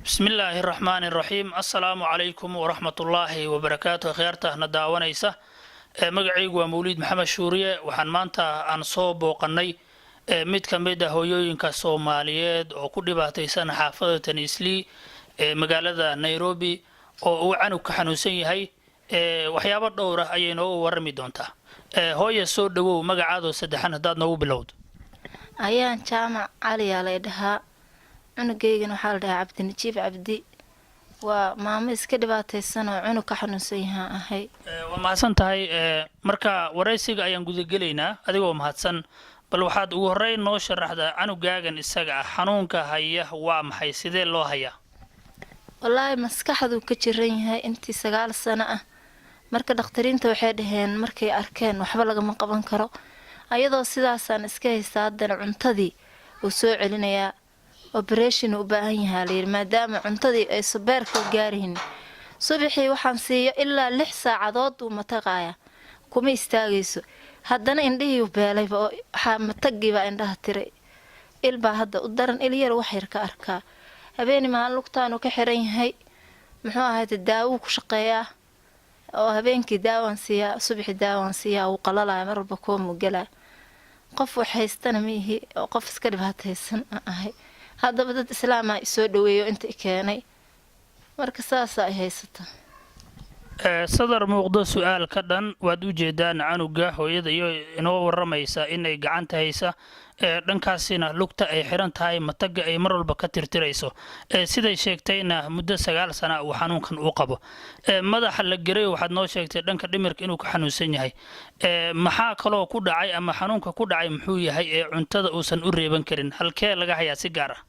Bismillaahi raxmaani raxiim. Assalaamu calaykum waraxmatullaahi wabarakaatu. Akhyaarta na daawanaysa, magacaygu waa Mawliid Maxamed Shuuriye. Waxaan maanta aan soo booqanay mid ka mid ah hooyooyinka Soomaaliyeed oo ku dhibaataysan xaafada Taniislii ee magaalada Nairobi, oo uu canug ka xanuunsan yahay. Waxyaabo dhowr ah ayay nooga warrami doontaa. Hooya, soo dhawow. Magacaadoo saddexan haddaad noogu bilowdo. Ayaan Jaamac Caliyaa lay dhahaa. Cunugeygana waxaa la dhahaa Cabdinajiib Cabdi. Waa maamo iska dhibaataysan oo cunug ka xanuunsan yahaan ahay. Waa mahadsan tahay. Marka waraysiga ayaan gudagelaynaa adigoo mahadsan. Bal waxaad ugu horreyn noo sharaxdaa canugaagan isaga ah, xanuunka haya waa maxay? Sidee loo hayaa? Wallaahi, maskaxduu ka jiran yahay intii 9 sano ah. Marka dhakhtariinta waxay dhaheen, markay arkeen, waxba lagama qaban karo. Ayadoo sidaasaan iska haystaa, haddana cuntadii uu soo celinayaa. Operation u baahan yahaa layidhi, maadaama cuntadii ay subeerka gaaraynin. Subaxii waxaan siiyo ilaa 6 saacadood uu mataqaaya, kuma istaagayso. Haddana indhihii beelayba oo waxaa matagiibaa indhaha tiray. Ilbaa hadda u daran, il yar wax yar ka arkaa. Habeeni maalin lugtaanu ka xiran yahay. Muxuu ahayte, daawuu ku shaqeeyaa oo habeenkii daawaan siiyaa, subaxii daawaan siiyaa. Wuu qalalaya mar walba, koomuu gelaa. Qof wax haystana ma ihi oo qof iska dhibaataysan aan ahay. Haddaba dad islaamaa isoo dhaweeyo inta i keenay. Marka saasaa ay haysata. Sadar muuqdo, su-aal ka dhan. Waad u jeedaan canuga hooyada iyo inoo waramaysa inay gacanta haysa, dhankaasina lugta ay xiran tahay, mataga ay mar walba ka tirtirayso. Siday sheegtayna muddo 9 sana uu xanuunkan uu qabo. Madaxa la geray, waxaad noo sheegtay dhanka dhimirka inuu ka xanuunsan yahay. Maxaa kaloo ku dhacay ama xanuunka ku dhacay muxuu yahay ee cuntada uusan u reeban karin? Halkee laga hayaa si gaar ah?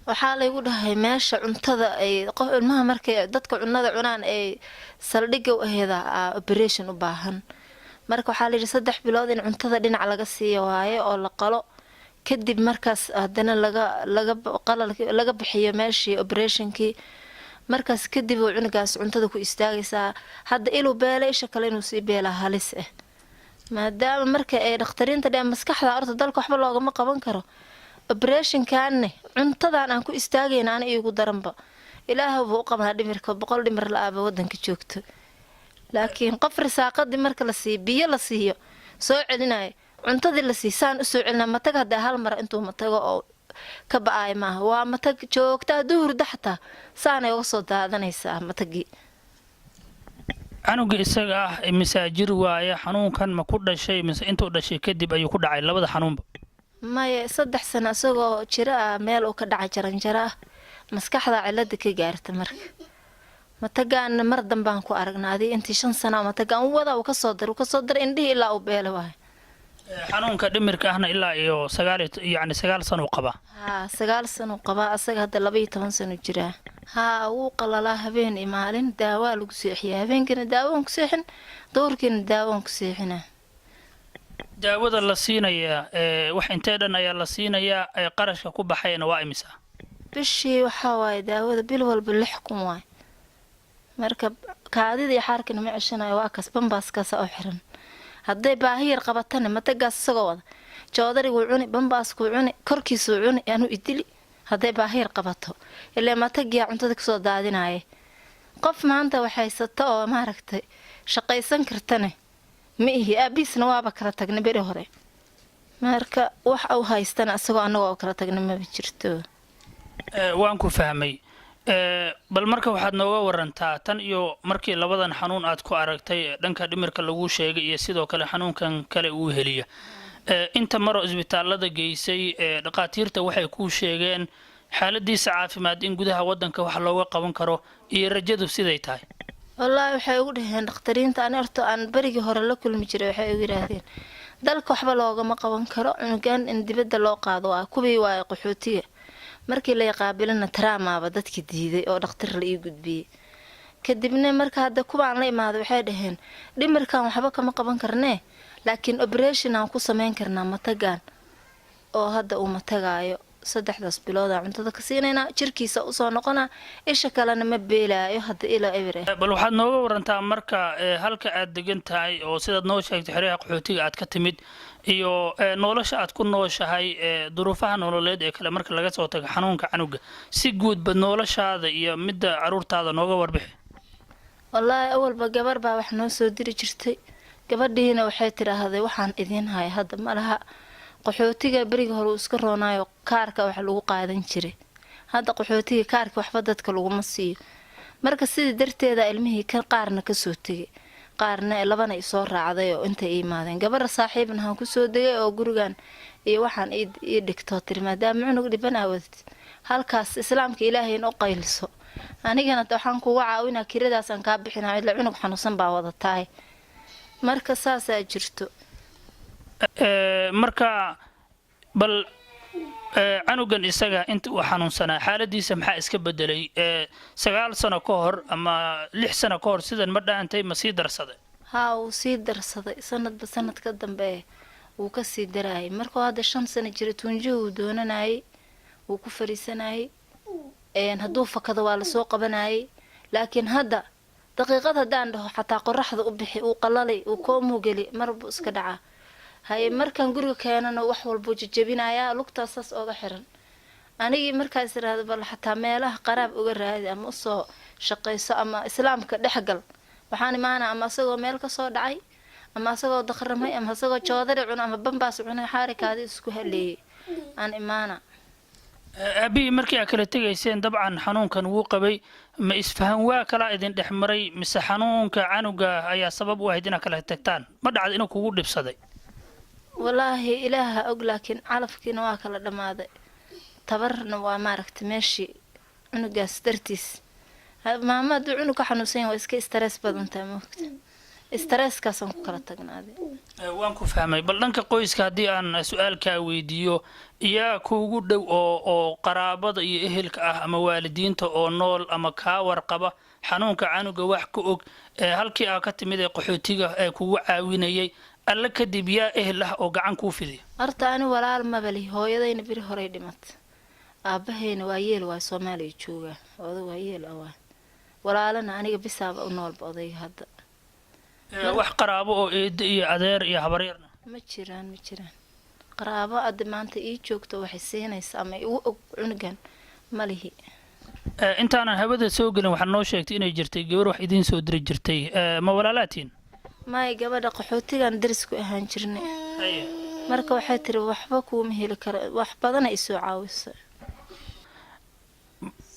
Waxaa laygu dhahay meesha cuntada ay qof ilmaha markay dadka cunada cunaan ay saldhigga u aheeda operation u baahan. Marka waxaa layidhi 3 bilood in cuntada dhinac laga siiyo waaye oo la qalo. Kadib markaas haddana laga qalal laga bixiyo meeshii operationkii. Markaas kadib uu cunugaas cuntada ku istaagaysaa. Hadda iluu beela, isha kale inuu sii beelaa halis ah, maadaama marka ay dhakhtariinta dheen maskaxda horta dalka waxba loogama qaban karo. Operationkanne cuntadan aan ku istaagayna ana iigu daranba. Ilaah buu u qabaa dhimirka, 100 dhimir la-aaba wadanka joogto, laakiin qof risaaqadii marka la siiyo, biyo la siiyo, soo celinayo, cuntadii la siiyo saan usoo celinaya. Matag haddaa hal mar intuu matago oo ka ba-aay maaha, waa matag joogta. Hadduu hurdo xataa saanay uga soo daadanaysaa matagii. Canuga isaga ah masaajir waaye? Xanuunkan ma ku dhashay mise intuu dhashay kadib ayuu ku dhacay labada xanuunba? Maya, 3 sano isagoo jiro ah meel uu ka dhacay jaranjaro ah, maskaxda cilada ka gaarta. Marka matagaana mar dambaan ku aragna adi intii 5 sana matagaan u wadaa, uu kasoo dar, uu kasoo daray, indhihii ilaa uu beela waayo. Xanuunka dhimirka ahna ilaa iyo sagaal, yacni 9 sano uu qabaa? Haa, 9 sano qabaa. Asaga hadda 12 sano jiraa. Haa, wuu qalalaa habeen iyo maalin. Daawaa lagu seexiyaa. Habeenkiina daawaan ku seexin, duhurkiina daawaan ku seexinaa. Daawada la siinayaa wax intee dhan ayaa la siinayaa? Ee qarashka ku baxayana waa imisa? Bishii waxaa waaye daawada bil walba 6,000 waay. Marka kaadida iyo xaarkina ma ceshanayo, waa kaas bambaaskaasa oo xiran. Hadday baahi yar qabatana matagaas isagoo wada joodariguu cuni, bambaaskuu cuni, korkiisuu cuni, anuu idili. Hadday baahi yar qabato, ilaa matagiyaa cuntada kasoo daadinaya. Qof maanta waxhaysata oo maaragtay shaqaysan kartane ma ihi. Aabiisna waaba kala tagnay beri hore. Marka wax u haystana isagoo annagoo kala tagna maba jirto. Waan ku fahmay. Bal marka waxaad nooga warantaa tan iyo markii labadan xanuun aad ku aragtay, dhanka dhimirka lagu sheegay iyo sidoo kale xanuunkan kale uu heliya, inta maroo isbitaalada geysay, dhakhaatiirta waxay kuu sheegeen xaaladiisa caafimaad in gudaha wadanka wax looga qaban karo iyo rajadu siday tahay. Wallaahi, waxay ugu dhaheen dhakhtariinta ani horta aan berigii hore la kulmi jiray, waxay ugu yidhaahdeen dalka waxba loogama qaban karo cunugan, in dibadda loo qaado waa kuwii waaye qaxootiga. Markii la qaabilana taraamaaba dadki diiday oo dhakhtar la ii gudbiyey. Kadibna marka hadda kuwaan la imaaday waxay dhaheen dhimirkan waxba kama qaban karnee, laakiin operation aan ku sameyn karnaa matagan oo hadda uu matagaayo. Saddexdaas biloodaa cuntada ka siinaynaa, jirkiisa usoo noqonaa, isha kalena ma beelaayo hadda ilaa eber ah. Bal waxaad nooga warantaa marka halka aad degan tahay oo sidaad noo sheegtay xeryaha qaxootiga aad ka timid iyo nolosha aad ku nooshahay, duruufaha nololeed ee kale marka laga soo tago xanuunka canuga, si guudba noloshaada iyo midda caruurtaada nooga warbixi. Wallaahi, awalba gabar baa wax noo soo diri jirtay. Gabadhiina waxay tidhaahday, "Waxaan idiin haya hadda ma laha." Qaxootiga berigii hore uu iska roonaayo, kaarka wax lagu qaadan jiray. Hadda qaxootiga kaarka waxba dadka laguma siiyo. Marka sidii darteeda ilmihii ka qaarna kasoo tegay, qaarna labana isoo raacday oo intay imaadeen. Gabadha saaxiibna haan kusoo degay oo gurigan iyo waxaan ii dhigtoo tiri, "Maadaama cunug dhiban aa wadatid, halkaas islaamka ilaahayna u qayliso, anigana waxaan kuga caawinaa kiradaasaan kaa bixinaa, ila cunug xanuunsan baa wadatahay." Marka saasaa jirto. Marka bal canugan isaga inta uu xanuunsanaa xaaladiisa maxaa iska bedelay 9 sano ka hor ama 6 sano ka hor? Sidan ma dhaantay, ma sii darsaday? Haa, wuu sii darsaday. Sanadba sanad ka dambe wuu kasii daraayay. Markuu hadda 5 sano jira, tuunjihi uu doonanayay, wuu ku fariisanayay. Hadduu fakado waa lasoo qabanayay. Laakiin hadda daqiiqad haddaan dhaho xataa qoraxda u bixi, uu qalalay, uu koomuu geli, marbuu iska dhacaa. Haye, markaan guriga keenana wax walbuu jajabinayaa, lugtaas saas ooga xiran. Anigii markaas iraahdo, "Bal xataa meelaha qaraab uga raadi ama usoo shaqayso ama islaamka dhexgal," waxaan imaanaa ama asagoo meel kasoo dhacay, ama asagoo daqramay, ama asagoo joodari cuna ama bambaas cunay, xaarikaadi isku haleeyay aan imaana. Aabihii markii aad kala tegayseen, dabcan xanuunkan wuu qabay. Ma isfahan waa kalaa idin dhex maray, mise xanuunka canuga ayaa sabab u ahayd inaad kala tagtaan? Ma dhacda inuu kugu dhibsaday? Wallaahi, ilaaha og, laakiin calafkiina waa kala dhammaaday. Tabarna waa maaragtay meeshii cunugaas dartiis. Maama hadduu cunug ka xanuunsan yahay waa iska stress badantaa, moogta? Stresskaasaan ku kala tagnaaday. Waan ku fahmay. Bal dhanka qoyska haddii aan su-aalkaa weydiiyo, yaa kuugu dhow oo qaraabada iyo ehelka ah ama waalidiinta oo nool ama kaa warqaba, xanuunka canuga wax ka og, ee halkii aa ka timid ee qaxootiga ee kugu caawinayay alle kadib, yaa ehel ah oo gacan kuu fidiya? Horta ani walaal mabali. Hooyadayna beri horey dhimatay, aabahayna waa yeel, waa Soomaaliya joogaa, oda waa yeel ah. Waa walaalana aniga bisaaba u noolba odayga hadda. Wax qaraabo oo eedo iyo adeer iyo habaryarna? Ma jiraan, ma jiraan. Qaraabo adda maanta ii joogto waxay siinaysa ama igu og cunugan ma lihi. Intaanan hawada soo gelin waxaad noo sheegtay inay jirtay gabar wax idiin soo diri jirtay. Ma walaalaatiin? Maya, gabadha qaxootigan daris ku ahaan jirnay. Marka waxay tiri, "Waxba kuuma heli karo." Wax badana isoo caawisa.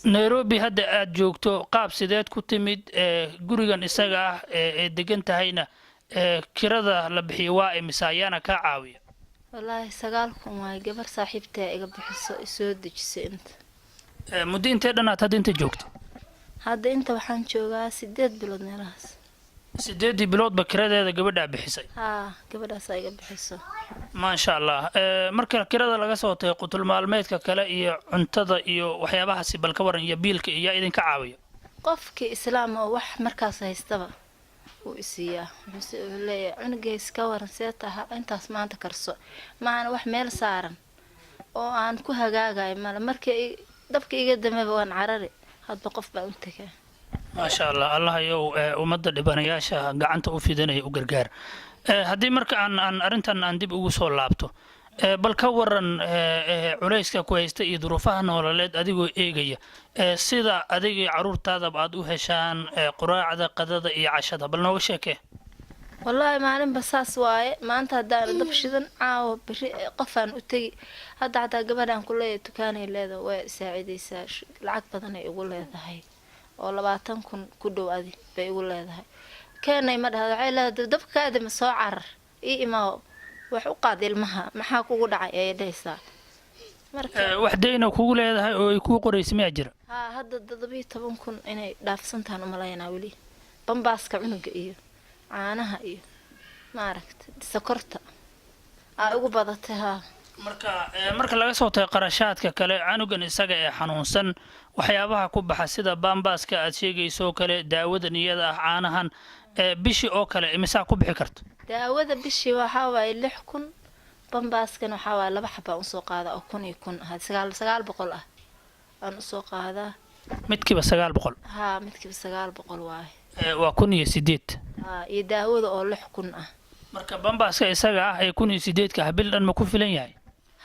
Nairobi hadda aad joogto qaab sideed ku timid? Gurigan isaga ah ee degan tahayna kirada la bixiyo waa imisa, ayaana kaa caawiya? Wallaahi, 9,000 waaye. Gabar saaxiibtaa iga bixiso, isoo dejisay inta. Muddo intee dhan aad hadda inta joogto? Hadda inta waxaan joogaa 8 bilood meelahaas. 8-dii biloodba kiradeeda gabadhaa bixisay? Haa, gabadhaasaa iga bixiso. Maasha Allah. Marka kirada laga soo tago, qutul maalmeedka kale iyo cuntada iyo waxyaabahaasi bal ka waran, iyo biilka iyo yaa idinka caawiya? Qofkii islaam oo wax markaas haystaba wuu isiiyaa. Wuxuu leeyahay, "Cunugays ka waran, see taha? Intaas maanta karso." Maahana wax meel saaran oo aan ku hagaagayo male. Markii dabka iga dambeba waan carari, hadba qof baan u tegaa. Maasha Allah. Allah yow ummadda dhibanayaasha gacanta u fidinaya u gargaar. Haddii marka aan arrintan aan dib ugu soo laabto, bal ka waran culayska ku haysta iyo duruufaha nololeed adigoo eegaya, sida adigii caruurtaadaba aad u heshaan quraacda, qadada iyo cashada, bal nooga sheekee. Wallaahi, maalinba saas waaye. Maanta haddaana dab shidan, caawa beri qofaan u tegi. Hadda xataa gabadhaan ku leeyahay dukaanay leedahay, waa isaacidaysaa. Lacag badanay igu leedahay oo 20,000 ku dhow adi bay igu leedahay. Keenay ma dhahdo, waxay leedahay, "Dabka kaadima, soo carar, ii imaaw, wax u qaad ilmaha, maxaa kugu dhacay?" ayay dhahaysaa marka. Wax dayna kugu leedahay oo ay kuu qoraysa miyaa jira? Haa, hadda 17,000 inay dhaafsantahan umalaynaa weli. Bambaaska cunuga iyo caanaha iyo maaragta sokorta aa ugu badatay, haa. Marka marka laga soo tago qarashaadka kale, canugan isaga ee xanuunsan waxyaabaha ku baxa sida baambaaska aad sheegayso oo kale, daawada niyada ah, caanahan, bishii oo kale imisaa ku bixi karto? Daawada bishii waxaa waaye 6,000. Bambaaskan waxaa waaya 2 xabaan usoo qaadaa oo 1000 iyo 1000 ah, 900 ah aan usoo qaadaa. Midkiiba 900? Haa, midkiiba 900 waaye. Waa 1008. Haa, iyo daawada oo 6000 ah. Marka bambaaska isaga ah ee 1008-ka ah bil dhan ma ku filan yahay?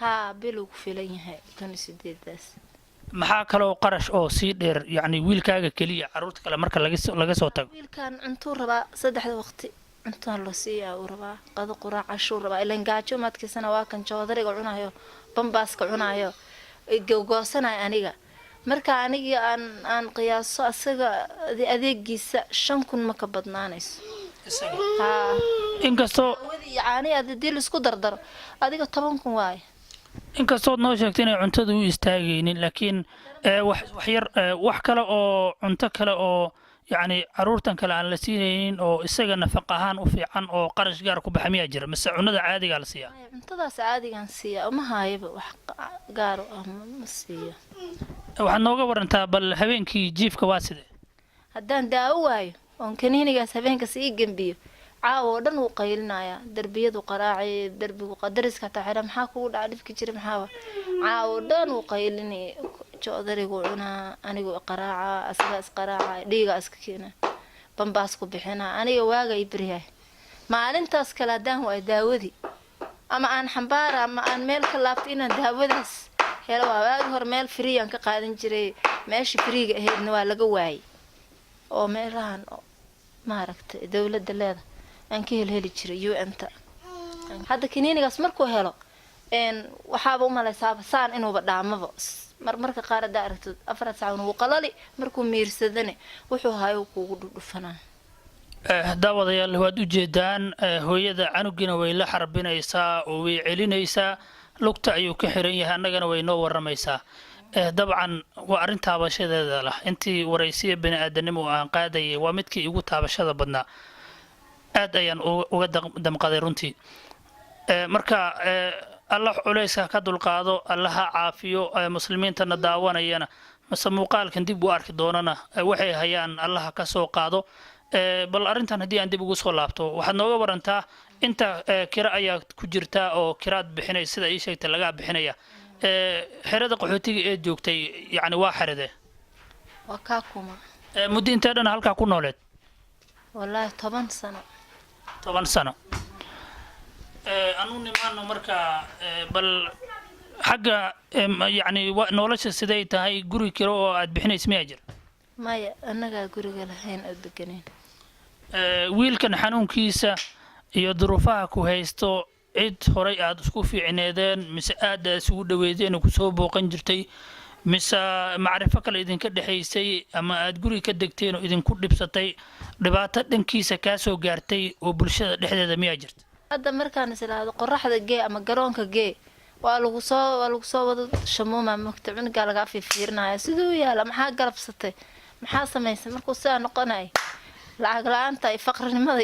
Haa, biluu ku filan yahay 1008-daas. Maxaa kaloo qarash oo sii dheer, yacni wiilkaaga keliya, carruurta kale marka laga soo tago? Wiilkan cuntuu rabaa, saddexda waqti cuntaa loo siiyaa uu rabaa, qado, quraac, cashuu rabaa. Ilan gaajo maadkaysana, waa kan joodariga cunayo, bambaaska cunayo, goosanayo. Aniga marka anigii aan qiyaaso asaga adeegiisa 5000 ma ka badnaanayso. Haa. Inkastoo Daawadii iyo caanihi hadii laisku dardaro, adiga 10,000 waaye. Inkastood noo sheegtay inay cuntada u istaagaynin, laakiin wax wax yar, wax kale oo cunto kale oo yacni carruurtan kale aan la siinaynin oo isaga nafaq ahaan u fiican oo qarash gaar ku baxa miyaa jira, mise cunnada caadigaa la siiyaa? Maya, cuntadaas caadigaan siiya, uma haayaba wax gaar u ah, ma siiyo. Waxaad nooga warantaa bal habeenkii jiifka waa sidee? Haddaan daawo waayo oon kaniinigaas habeenkas ii gembiyo, caawa oo dhan wuu qaylinayaa, darbiyadu qaraacay, darbigu dariska hataa xidha, maxaa kugu dhaca, dhibki jira maxaa wa, caawa oo dhan wuu qaylinay, joodarigu cunaa, anigu qaraaca, asagaa isqaraaca, dhiigaa iska keena, bambaas ku bixinaa, aniga waaga i beryahay. Maalintaas kale haddaan waayo daawadii, ama aan xambaara ama aan meel ka laabto inaan daawadaas helo, waa waagi hore meel free aan ka qaadan jiray, meeshii free-ga ahaydna waa laga waayay oo meelahan oo maaragtay dawladda leeda aan ka helheli jiray UN-ta. Hadda kaniinigaas markuu helo waxaaba umalaysaaba saan inuuba dhaamaba. Marmarka qaar haddaa aragto 4 saac wuu qalali, markuu miirsadane wuxuu hayo kuugu dhudhufanaa. Daawadayaal, waad ujeedaan, hooyada canugiina way la xarbinaysaa oo way celinaysaa, lugta ayuu ka xiran yahay, annagana way noo waramaysaa. Dabcan waa arrin taabashadeeda lah. Intii waraysiya bini aadanimo aan qaadayay waa midkii igu taabashada badnaa, aad ayaan uga damqaday runtii. Marka Allah culayska ka dulqaado, alla ha caafiyo. Muslimiintana daawanayana mase muuqaalkan dib u arki doonana, waxay hayaan allaha ka soo qaado. Bal arrintan haddii aan dib ugu soo laabto, waxaad nooga warantaa inta kira ayaa ku jirtaa oo kiraad bixinay, sida ii sheegtay lagaa bixinaya. Xerada qaxootiga ee joogtay yacni waa xerade? Waa kaa kuma. Muddo intee dhan halkaa ku nooleed? Wallaahi 10 sano. 10 sano. Anu nimaano marka, bal xagga yacni nolosha siday tahay, guri kiro oo aad bixinaysa miyaa jira? Maya, annagaa guriga lahayn oo deganeyn. Wiilkan xanuunkiisa iyo duruufaha ku haysto, cid horay aad isku fiicneedeen mise aad isugu dhaweydeen oo kusoo booqan jirtay mise macrifo kale idinka dhexaysay ama aad guri ka degteen oo idinku dhibsatay, dhibaato dhankiisa kaa soo gaartay oo bulshada dhexdeeda miyaa jirta? Hadda markaan is idhaahdo qoraxda gee ama garoonka gee, waa lagu soo wada shamuuma, mogta cunugaa lagaa fiirfiirinaya, siduu yaala, maxaa galabsatay, maxaa samaysay, markuu sidaa noqonay lacag la-aanta iyo faqrinimada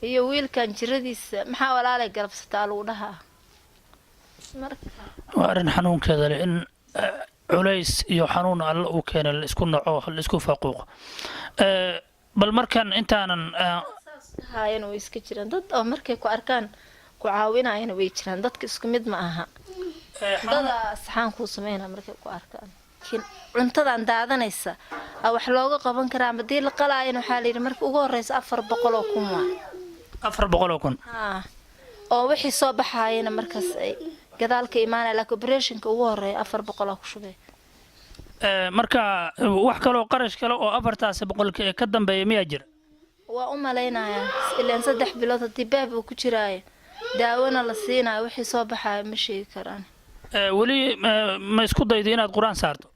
iyo wiilkan jiradiisa, maxaa walaalay galabsataa lagu dhahaa marka. Waa arrin xanuunkeeda leh in culays iyo xanuun alla uu keenay la isku naco, la isku faquuqo. Bal markan intaanan haayana way iska jiraan dad oo markay ku arkaan ku caawinayana way jiraan. Dadka isku mid ma aha, dada saxaan kuu sameynaa markay ku arkaan, laakiin cuntadan daadanaysa a wax looga qaban karaa. Ama dii la qalaayana waxaa layidhi marka ugu horeysa 400,000 waa. 400,000? Haa, oo wixii soo baxaayana markaas ay gadaal ka imaanaya, laakiin operationka ugu horeeya 400 aa ku shubay. Marka wax kaloo qarash kale oo afartaasi boqolka ee ka dambeeya miyaa jira? Waa u malaynayaa, ilaan 3 bilood haddii baab uu ku jiraayo, daawona la siinayo, wixii soo baxaayo ma sheegi karaan. Weli ma isku daydo inaad Qur-aan saarto?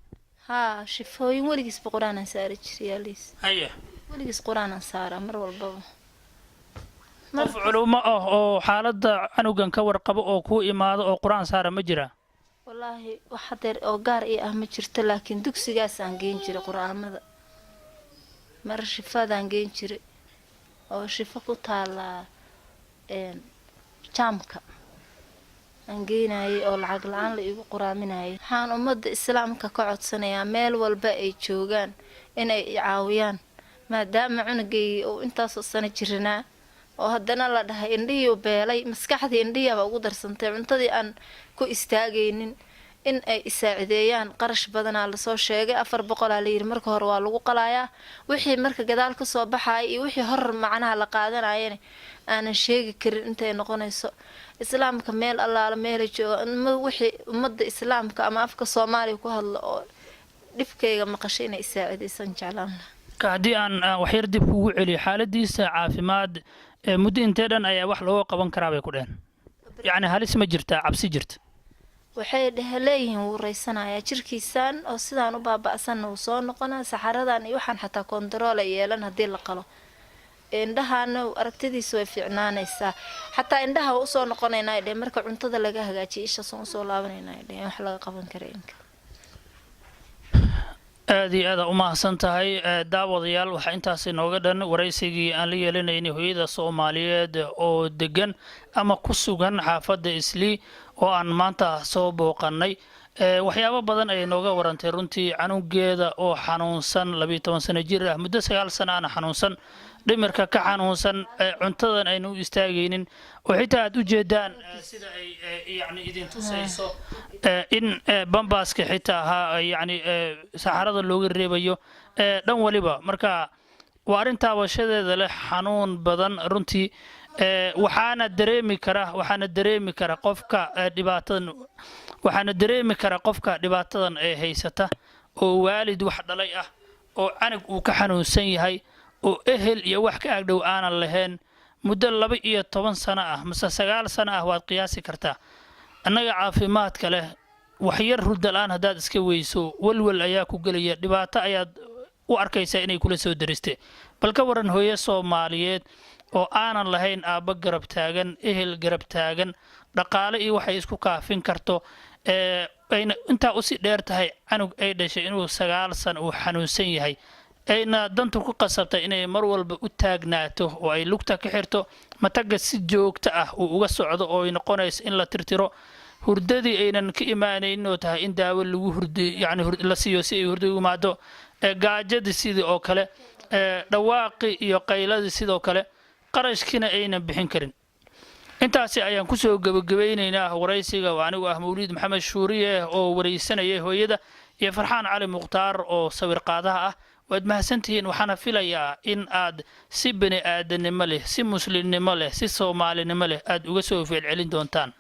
Haa, shifooyin weligiisba Qur-aanaan saari jiray yaaliis. Haye. Weligiis Qur-aanaan saaraa mar walbaba. Qof culumo ah oo xaaladda canugan ka warqabo oo kuu imaado oo Qur-aan saara ma jiraa? Wallaahi wax hadeer oo gaar ii ah ma jirto, laakiin dugsigaas aan geyn jiray Qur-aamada, mar shifadaan geyn jiray oo shifo ku taalaa jaamka aan geynayay oo lacag la-aan la iigu quraaminayay. Waxaan ummadda islaamka ka codsanayaa meel walba ay joogaan inay i caawiyaan, maadaama cunugay uu intaasoo sano jiranaa. Oo haddana la dhahay indhihii beelay, maskaxdii indhihiiaba ugu darsantay, cuntadii aan ku istaagaynin, in ay isaacideeyaan. Qarash badanaa lasoo sheegay, 400-aa layidhi. Marka hore waa lagu qalayaa, wixii marka gadaal kasoo baxaya iyo wixii hor macnaha la qaadanayana aanan sheegi karin intay noqonayso. Islaamka meel allaala meela jooga, wixii ummadda islaamka ama afka Soomaaliya ku hadla oo dhibkayga maqashay, inay isaacideysan jeclaan lahaa. Haddii aan waxyar dib kugu celiyo, xaaladiisa caafimaad muddo intee dhan ayaa wax looga qaban karaa bay ku dheheen? Yacni halis ma jirtaa, cabsi jirta? Waxay dhehe leeyihiin wuu raysanayaa, jirkiisaan oo sidaan u baaba'sanna wuu soo noqonaa, saxaradan iyo waxaan xataa kontarool ay yeelan haddii la qalo, indhahaana aragtidiisa way fiicnaanaysaa, xataa indhaha waa usoo noqonaynaa dheh. Marka cuntada laga hagaajiyo ishaas waan usoo laabanaynaa dheh, wax laga qaban kara inka. Aada iyo aada u mahadsan tahay. Daawadayaal, waxaa intaas inooga dhan waraysigii aan la yeelanaynay hooyada Soomaaliyeed oo degan ama ku sugan xaafadda Islii oo aan maanta soo booqannay. Waxyaabo badan ayay nooga warantay runtii, canugeeda oo xanuunsan, 12 sano jir ah, muddo 9 sano ana xanuunsan, dhimirka ka xanuunsan, cuntadan aynu u istaagaynin, oo xitaa aad u jeedaan sida ay yani idin tusayso in bambaska xitaa ha yani saxarada looga reebayo dhan waliba. Marka waa arrin taabashadeeda leh, xanuun badan runtii. Waxaana dareemi kara qofka dhibaatadan, waxaana dareemi kara qofka dhibaatadan ee haysata, oo waalid wax dhalay ah, oo canug uu ka xanuunsan yahay, oo ehel iyo wax ka agdhow aanan lahayn muddo 12 sano ah mase 9 sano ah. Waad qiyaasi kartaa, annaga caafimaadka leh, waxyar hurda la-aan haddaad iska weyso, walwal ayaa ku gelaya, dhibaato ayaad u arkaysaa inay kula soo daristay. Bal ka waran hooyo Soomaaliyeed oo aanan lahayn aabbo garab taagan, ehel garab taagan, dhaqaale iyo waxay isku kaafin karto, ayna intaa usii dheer tahay canug ay dhashay inuu 9 sano uu xanuunsan yahay, ayna dantu ku qasabtay inay mar walba u taagnaato oo ay lugta ka xirto, matagga si joogto ah uu uga socdo, oo ay noqonayso in la tirtiro, hurdadii aynan ka imaanaynin, oo tahay in daawo lagu hurdi yani la siiyo si ay hurdi ugu imaado, gaajadii sidii oo kale, dhawaaqii iyo qayladii sidoo kale, qarashkiina aynan bixin karin. Intaasi ayaan kusoo gebagabaynaynaa waraysiga oo anigu ah Mawliid Maxamed Shuuriye oo waraysanayay hooyada, iyo Farxaan Cali Mukhtaar oo sawir qaadaha ah. Waad mahadsantihiin. Waxaana filayaa in aad si bani aadanimo leh, si muslimnimo leh, si soomaalinimo leh aad uga soo feelcelin doontaan.